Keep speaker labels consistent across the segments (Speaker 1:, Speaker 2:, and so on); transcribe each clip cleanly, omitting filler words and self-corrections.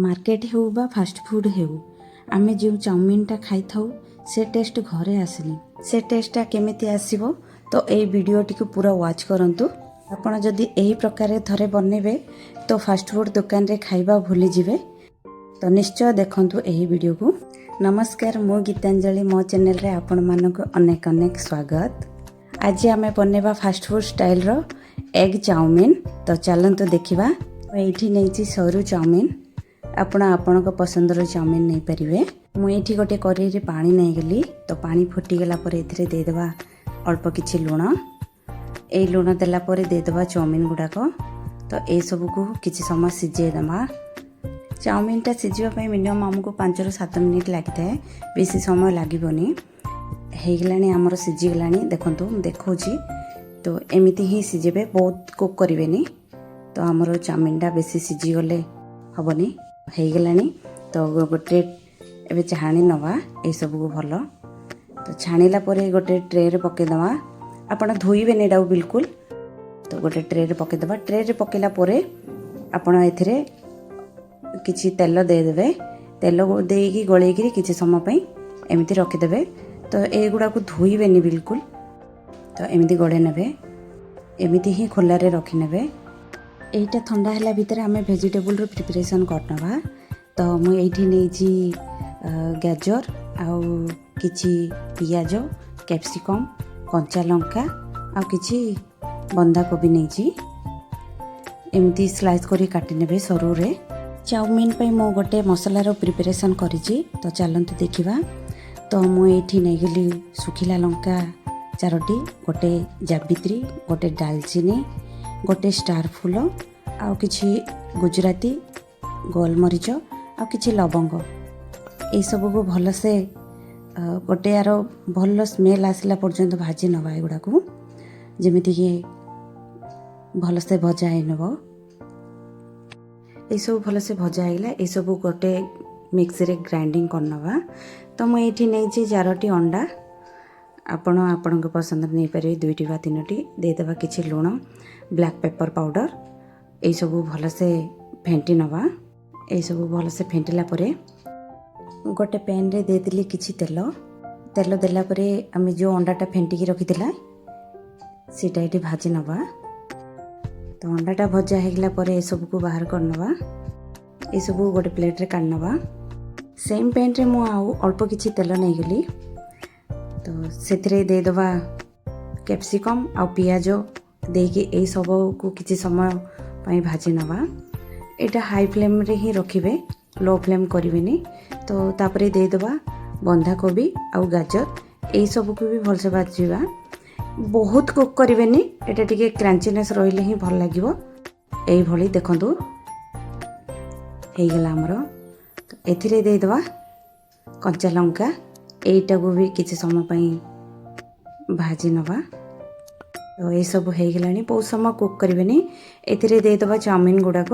Speaker 1: Market ହେଉ ବା fast food ହେଉ, ଆମେ ଯେଉଁ ଚାଉମିନଟା ଖାଇଥାଉ, ସେ ଟେଷ୍ଟ ଘରେ ଆସେନି। ସେ ଟେଷ୍ଟଟା କେମିତି ଆସିବ, ତ ଏଇ ଭିଡ଼ିଓଟିକୁ ପୁରା ୱାଚ୍ କରନ୍ତୁ। ଆପଣ ଯଦି ଏହି ପ୍ରକାରରେ ଥରେ ବନେଇବେ, ତ ଫାଷ୍ଟଫୁଡ଼୍ ଦୋକାନରେ ଖାଇବା ଭୁଲିଯିବେ। ତ ନିଶ୍ଚୟ ଦେଖନ୍ତୁ ଏହି ଭିଡ଼ିଓକୁ। ନମସ୍କାର, ମୁଁ ଗୀତାଞ୍ଜଳି। ମୋ ଚ୍ୟାନେଲରେ ଆପଣମାନଙ୍କୁ ଅନେକ ଅନେକ ସ୍ୱାଗତ। ଆଜି ଆମେ ବନେଇବା ଫାଷ୍ଟଫୁଡ଼୍ ଷ୍ଟାଇଲର ଏଗ୍ ଚାଉମିନ୍। ତ ଚାଲନ୍ତୁ ଦେଖିବା। ମୁଁ ଏଇଠି ନେଇଛି ସରୁ ଚାଉମିନ୍। ଆପଣ ଆପଣଙ୍କ ପସନ୍ଦର ଚାଉମିନ୍ ନେଇପାରିବେ। ମୁଁ ଏଇଠି ଗୋଟେ କରେଇରେ ପାଣି ନେଇଗଲି। ତ ପାଣି ଫୁଟିଗଲା ପରେ ଏଥିରେ ଦେଇଦେବା ଅଳ୍ପ କିଛି ଲୁଣ। ଏଇ ଲୁଣ ଦେଲା ପରେ ଦେଇଦେବା ଚାଉମିନ୍ ଗୁଡ଼ାକ। ତ ଏସବୁକୁ କିଛି ସମୟ ସିଝେଇ ଦେବା। ଚାଉମିନଟା ସିଝିବା ପାଇଁ ମିନିମମ୍ ଆମକୁ 5ରୁ 7 ମିନିଟ୍ ଲାଗିଥାଏ, ବେଶୀ ସମୟ ଲାଗିବନି। ହେଇଗଲାଣି ଆମର, ସିଝିଗଲାଣି। ଦେଖନ୍ତୁ, ମୁଁ ଦେଖାଉଛି। ତ ଏମିତି ହିଁ ସିଝେଇବେ, ବହୁତ କୁକ୍ କରିବେନି। ତ ଆମର ଚାଉମିନଟା ବେଶୀ ସିଝିଗଲେ ହେବନି। ହେଇଗଲାଣି। ତ ଗୋଟେ ଏବେ ଛାଣି ନେବା ଏଇସବୁକୁ ଭଲ। ତ ଛାଣିଲା ପରେ ଗୋଟେ ଟ୍ରେରେ ପକାଇଦେବା। ଆପଣ ଧୋଇବେନି ଏଇଟାକୁ ବିଲକୁଲ। ତ ଗୋଟେ ଟ୍ରେରେ ପକାଇଦେବା। ଟ୍ରେରେ ପକାଇଲା ପରେ ଆପଣ ଏଥିରେ କିଛି ତେଲ ଦେଇଦେବେ। ତେଲ ଦେଇକି ଗୋଳେଇକିରି କିଛି ସମୟ ପାଇଁ ଏମିତି ରଖିଦେବେ। ତ ଏଇଗୁଡ଼ାକୁ ଧୋଇବେନି ବିଲକୁଲ। ତ ଏମିତି ଗୋଳେଇ ନେବେ, ଏମିତି ହିଁ ଖୋଲାରେ ରଖିନେବେ। ଏଇଟା ଥଣ୍ଡା ହେଲା ଭିତରେ ଆମେ ଭେଜିଟେବୁଲର ପ୍ରିପାରେସନ୍ କରିନେବା। ତ ମୁଁ ଏଇଠି ନେଇଛି ଗାଜର ଆଉ କିଛି ପିଆଜ, କ୍ୟାପ୍ସିକମ୍, କଞ୍ଚା ଲଙ୍କା ଆଉ କିଛି ବନ୍ଧାକୋବି ନେଇଛି। ଏମିତି ସ୍ଲାଇସ୍ କରି କାଟି ନେବେ ସରୁରେ। ଚାଉମିନ୍ ପାଇଁ ମୁଁ ଗୋଟେ ମସଲାର ପ୍ରିପାରେସନ୍ କରିଛି, ତ ଚାଲନ୍ତୁ ଦେଖିବା। ତ ମୁଁ ଏଇଠି ନେଇଗଲି ଶୁଖିଲା ଲଙ୍କା ଚାରୋଟି, ଗୋଟେ ଜାବିତ୍ରୀ, ଗୋଟେ ଡାଲଚିନି, ଗୋଟେ ଷ୍ଟାର ଫୁଲ ଆଉ କିଛି ଗୁଜୁରାତି, ଗୋଲମରିଚ ଆଉ କିଛି ଲବଙ୍ଗ। ଏଇସବୁକୁ ଭଲସେ ଗୋଟେ ଆର ଭଲ ସ୍ମେଲ୍ ଆସିଲା ପର୍ଯ୍ୟନ୍ତ ଭାଜି ନେବା ଏଗୁଡ଼ାକୁ, ଯେମିତିକି ଭଲସେ ଭଜା ହେଇନେବ। ଏସବୁ ଭଲସେ ଭଜା ହେଇଗଲା। ଏସବୁ ଗୋଟେ ମିକ୍ସିରେ ଗ୍ରାଇଣ୍ଡିଙ୍ଗ କରିନେବା। ତ ମୁଁ ଏଇଠି ନେଇଛି ଚାରୋଟି ଅଣ୍ଡା। ଆପଣ ଆପଣଙ୍କ ପସନ୍ଦରେ ନେଇପାରିବେ ଦୁଇଟି ବା ତିନୋଟି। ଦେଇଦେବା କିଛି ଲୁଣ, ବ୍ଲାକ୍ ପେପର୍ ପାଉଡ଼ର। ଏଇସବୁ ଭଲସେ ଫେଣ୍ଟି ନେବା। ଏଇସବୁ ଭଲସେ ଫେଣ୍ଟିଲା ପରେ ଗୋଟେ ପ୍ୟାନ୍ରେ ଦେଇଦେଲି କିଛି ତେଲ। ତେଲ ଦେଲା ପରେ ଆମେ ଯେଉଁ ଅଣ୍ଡାଟା ଫେଣ୍ଟିକି ରଖିଥିଲା, ସେଇଟା ଏଇଠି ଭାଜି ନେବା। ତ ଅଣ୍ଡାଟା ଭଜା ହେଇଗଲା ପରେ ଏସବୁକୁ ବାହାର କରିନେବା। ଏସବୁ ଗୋଟେ ପ୍ଲେଟ୍ରେ କାଢ଼ି ନେବା। ସେମ୍ ପ୍ୟାନ୍ରେ ମୁଁ ଆଉ ଅଳ୍ପ କିଛି ତେଲ ନେଇଗଲି। ତ ସେଥିରେ ଦେଇଦେବା କ୍ୟାପ୍ସିକମ୍ ଆଉ ପିଆଜ। ଦେଇକି ଏଇସବୁକୁ କିଛି ସମୟ ପାଇଁ ଭାଜି ନେବା। ଏଇଟା ହାଇ ଫ୍ଲେମ୍ରେ ହିଁ ରଖିବେ, ଲୋ ଫ୍ଲେମ୍ କରିବେନି। ତ ତାପରେ ଦେଇଦେବା ବନ୍ଧାକୋବି ଆଉ ଗାଜର। ଏଇସବୁକୁ ବି ଭଲସେ ଭାଜିବା। ବହୁତ କୁକ୍ କରିବେନି, ଏଇଟା ଟିକେ କ୍ରାଞ୍ଚିନେସ୍ ରହିଲେ ହିଁ ଭଲ ଲାଗିବ। ଏଇଭଳି ଦେଖନ୍ତୁ, ହେଇଗଲା ଆମର। ତ ଏଥିରେ ଦେଇଦେବା କଞ୍ଚା ଲଙ୍କା। ଏଇଟାକୁ ବି କିଛି ସମୟ ପାଇଁ ଭାଜି ନେବା। ତ ଏଇସବୁ ହେଇଗଲାଣି, ବହୁତ ସମୟ କୁକ୍ କରିବେନି। ଏଥିରେ ଦେଇଦେବା ଚାଉମିନ୍ ଗୁଡ଼ାକ।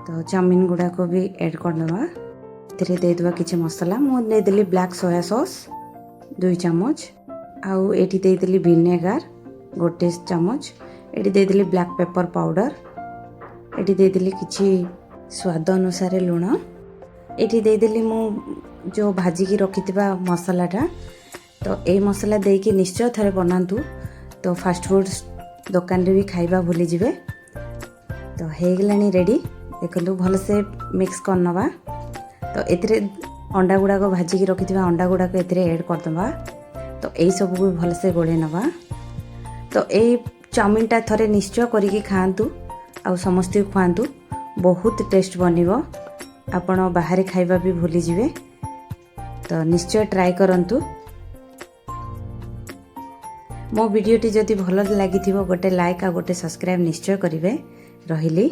Speaker 1: ତ ଚାଉମିନ୍ ଗୁଡ଼ାକ ବି ଆଡ଼୍ କରିଦେବା। ଏଥିରେ ଦେଇଦେବା କିଛି ମସଲା। ମୁଁ ଦେଇଦେଲି ବ୍ଲାକ୍ ସୋୟା ସସ୍ 2 ଚାମଚ ଆଉ ଏଇଠି ଦେଇଦେଲି ଭିନେଗାର 1 ଚାମଚ। ଏଠି ଦେଇଦେଲି ବ୍ଲାକ୍ ପେପର୍ ପାଉଡ଼ର। ଏଠି ଦେଇଦେଲି କିଛି ସ୍ୱାଦ ଅନୁସାରେ ଲୁଣ। ଏଠି ଦେଇଦେଲି ମୁଁ ଯେଉଁ ଭାଜିକି ରଖିଥିବା ମସଲାଟା। ତ ଏଇ ମସଲା ଦେଇକି ନିଶ୍ଚୟ ଥରେ ବନାନ୍ତୁ, ତ ଫାଷ୍ଟଫୁଡ଼୍ ଦୋକାନରେ ବି ଖାଇବା ଭୁଲିଯିବେ। ତ ହେଇଗଲାଣି ରେଡ଼ି। ଦେଖନ୍ତୁ, ଭଲସେ ମିକ୍ସ କରିନେବା। ତ ଏଥିରେ ଅଣ୍ଡା ଗୁଡ଼ାକ, ଭାଜିକି ରଖିଥିବା ଅଣ୍ଡା ଗୁଡ଼ାକ ଏଥିରେ ଆଡ଼୍ କରିଦେବା। ତ ଏଇସବୁକୁ ବି ଭଲସେ ଗୋଳେଇ ନେବା। ତ ଏଇ ଚାଉମିନଟା ଥରେ ନିଶ୍ଚୟ କରିକି ଖାଆନ୍ତୁ ଆଉ ସମସ୍ତଙ୍କୁ ଖୁଆନ୍ତୁ। ବହୁତ ଟେଷ୍ଟ ବନିବ, ଆପଣ ବାହାରେ ଖାଇବା ବି ଭୁଲିଯିବେ। ତ ନିଶ୍ଚୟ ଟ୍ରାଏ କରନ୍ତୁ। ମୋ ଭିଡ଼ିଓଟି ଯଦି ଭଲ ଲାଗିଥିବ, ଗୋଟେ ଲାଇକ୍ ଆଉ ଗୋଟେ ସବସ୍କ୍ରାଇବ୍ ନିଶ୍ଚୟ କରିବେ। ରହିଲି।